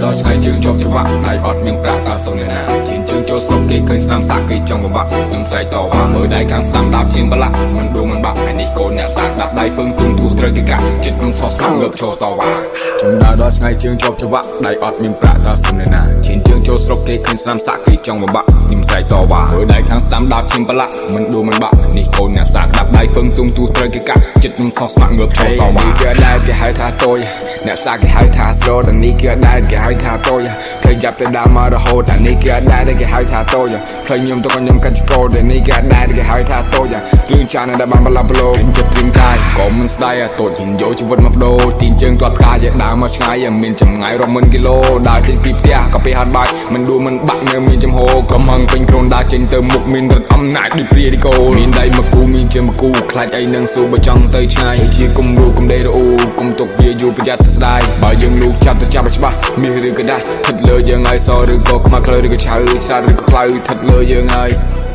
ដល់ឆ្ងាយជើងជាប់ច្រវាក់ដៃអត់មានប្រាក់តើសុំអ្នកណាឈានជើងចូលស្រុកគេឃើញស្នាមសាក់គេចង់បំបាក់ខ្ញុំស្រែកតវ៉ាមើលដៃខាងស្ដាំដាបជាងប្រឡាក់មិនដួមិនបាក់ឯនេះកូនអ្នកសាកដាប់ដៃពឹងទុំទូត្រូវគេកាក់ចិត្តខ្ញុំសោះស្លាប់ងើបឈរតវ៉ាចង់ដើរដល់ឆ្ងាយជើងជាប់ច្រវាក់ដៃអត់មានប្រាក់តើសុំអ្នកណាឈានជើងចូលស្រុកគេឃើញស្នាមសាក់គេចង់បំបាក់ខ្ញុំស្រែកតវ៉ាមើលដៃខាងស្ដាំដាបជាងប្រឡាក់មិនដួមិនបាក់នេះកូនអ្នកសាកដាប់ដៃពឹងទុំទូត្រូវគេកាក់ចិត្តខ្ញុំសោះស្ម័គ្រងើបឈរតវ៉ា នេះគឺដែលគេហៅថាតូចអ្នកផ្សារគេហៅថាស្រោតអានេះគឺដែលគេហៅថាតូចផ្លូវយ៉ាប់ទៅដើមមករហូតអានេះគឺដែលគេហៅថាតូចផ្លូវខ្ញុំទៅក៏ខ្ញុំកាច់ចកោតអានេះគឺដែលគេហៅថាតូចរឿងចាស់នៅដែលបានបន្លាប់ប្រឡូ ត្រៀមចិត្តត្រៀមកាយក៏មិនស្ដាយអាតូចហ៊ានយកជីវិតមកបដូរទីងជើងទាត់ផ្កាយឲ្យដើរមកឆ្ងាយឲ្យមានចម្ងាយរាប់ម៉ឺនគីឡូដើរចេញពីផ្ទះក៏ពេលហាត់បាយមិនដួលមិនបាក់នៅមានចំហកំហឹងពេញខ្លួនដើរចេញទៅមុខមានរត់អំណាចដូចព្រាឌីកូមានដៃមកគូមានជើងមកគូខ្លាចអីនឹងស៊ូបើចង់ទៅឆ្ងាយជាគុំរូគុំដេរអ៊ូគុំទុកវាយូរប្រយ័ត្នស្ដាយបើយើងលូកចាប់ទៅចាប់ឲ្យច្បាស់មាសឬកដាស់ថិតលើយើងហើយសឬក៏ខ្មៅក្លៅឬក៏ឆៅស្អាតឬក៏ខ្លៅថិតលើយើងហើយ។